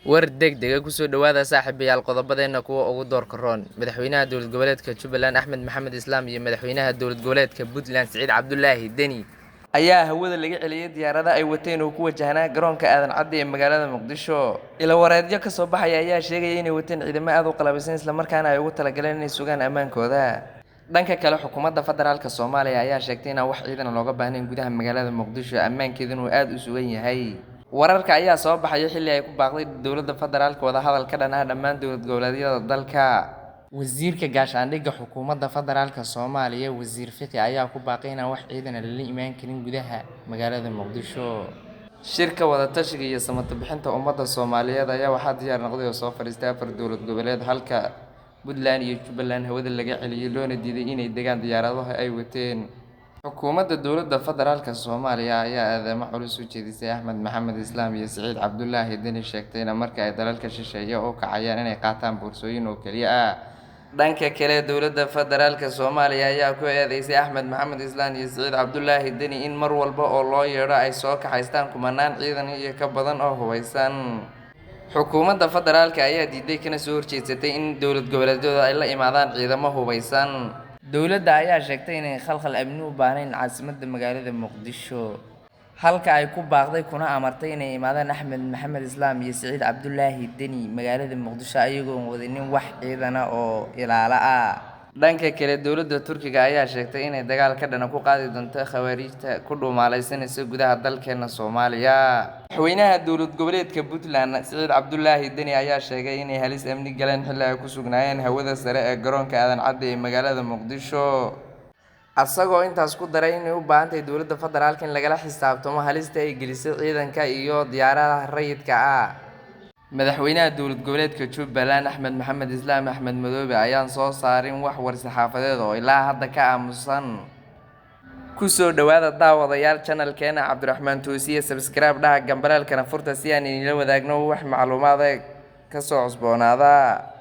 War degdeg ah ku soo dhawaada saaxiibayaal qodobadeena kuwa ugu doorka roon. Madaxweynaha dowlad goboleedka Jubbaland Axmed Maxamed Islaam iyo madaxweynaha dowlad goboleedka Puntland Siciid Cabdulaahi Deni ayaa hawada laga celiyay diyaarada ay wateen oo ku wajahnaa garoonka Aadan Cadde ee magaalada Muqdisho. Ilo wareedyo ka soo baxaya ayaa sheegaya inay wateen ciidamo aad u qalabeysan isla markaana ay ugu talagaleen inay sugaan ammaankooda. Dhanka kale, xukuumadda federaalka Soomaaliya ayaa sheegtay inaan wax ciidan looga baahnayn gudaha magaalada Muqdisho, ammaankeeduna uu aad u sugan yahay. Wararka ayaa soo baxaya xilli ay ku baaqday dowladda federaalka wadahadal ka dhan ah dhammaan dowlad goboleedyada dalka. Wasiirka Gaashaandhigga Xukuumadda Federaalka Soomaaliya Wasiir Fiqi ayaa ku baaqay inaan wax ciidan ah lala imaan karin gudaha magaalada Muqdisho. Shirka wada-tashiga iyo samatabbixinta ummadda Soomaaliyeed ayaa waxaa diyaar noqday oo soo fadhiistay afar dowlad goboleed, halka Puntland iyo Jubbaland hawada laga celiyay loona diiday inay degaan diyaaradaha ay wateen. Xukuumadda dowladda federaalka Soomaaliya ayaa eedeymo culus u jeedisay Axmed Maxamed Islaam iyo Siciid Cabdulaahi Deni, sheegtayna marka ay dalalka shisheeye u kacayaan inay qaataan boorsooyin oo keliya ah. Dhanka kale, dowladda federaalka Soomaaliya ayaa ku eedeysay Axmed Maxamed Islaam iyo Siciid Cabdulaahi Deni in mar walba oo loo yeedho ay soo kaxaystaan kumanaan ciidan iyo ka badan oo hubeysan. Xukuumadda federaalka ayaa diiday kana soo horjeedsatay in dowlad goboleedyadu ay la imaadaan ciidamo hubeysan. Dowladda ayaa sheegtay inay khalkhal amni u baahnayn caasimadda magaalada Muqdisho, halka ay ku baaqday kuna amartay inay imaadaan Axmed Maxamed Islaam iyo Siciid Cabdulaahi Deni magaalada Muqdisho ayagoon wadanin wax ciidan ah oo ilaalo ah. Dhanka kale, dowladda Turkiga ayaa sheegtay inay dagaal ka dhan ah ku qaadi doonto khawaarijta ku dhuumaaleysanaysa gudaha dalkeena Soomaaliya. Madaxweynaha dowlad goboleedka Puntland Siciid Cabdulaahi Deni ayaa sheegay inay halis amni galeen xilli ay ku sugnaayeen hawada sare ee garoonka Aadan Cadde ee magaalada Muqdisho, asagoo intaas ku daray inay u baahan tahay dowladda federaalka in lagala xisaabtamo halista ay gelisay ciidanka iyo diyaaradaha rayidka ah. Madaxweynaha dowlad goboleedka Jubbaland Axmed Maxamed Islaam Axmed Madoobe ayaan soo saarin wax war-saxaafadeed oo ilaa hadda ka aamusan. Ku soo dhawaada daawadayaal channelkeena Cabdiraxmaan Toosiye, subscribe dhaha, gambaleelkana furta si aan idinla wadaagno wax macluumaad ah ka soo cusboonaada.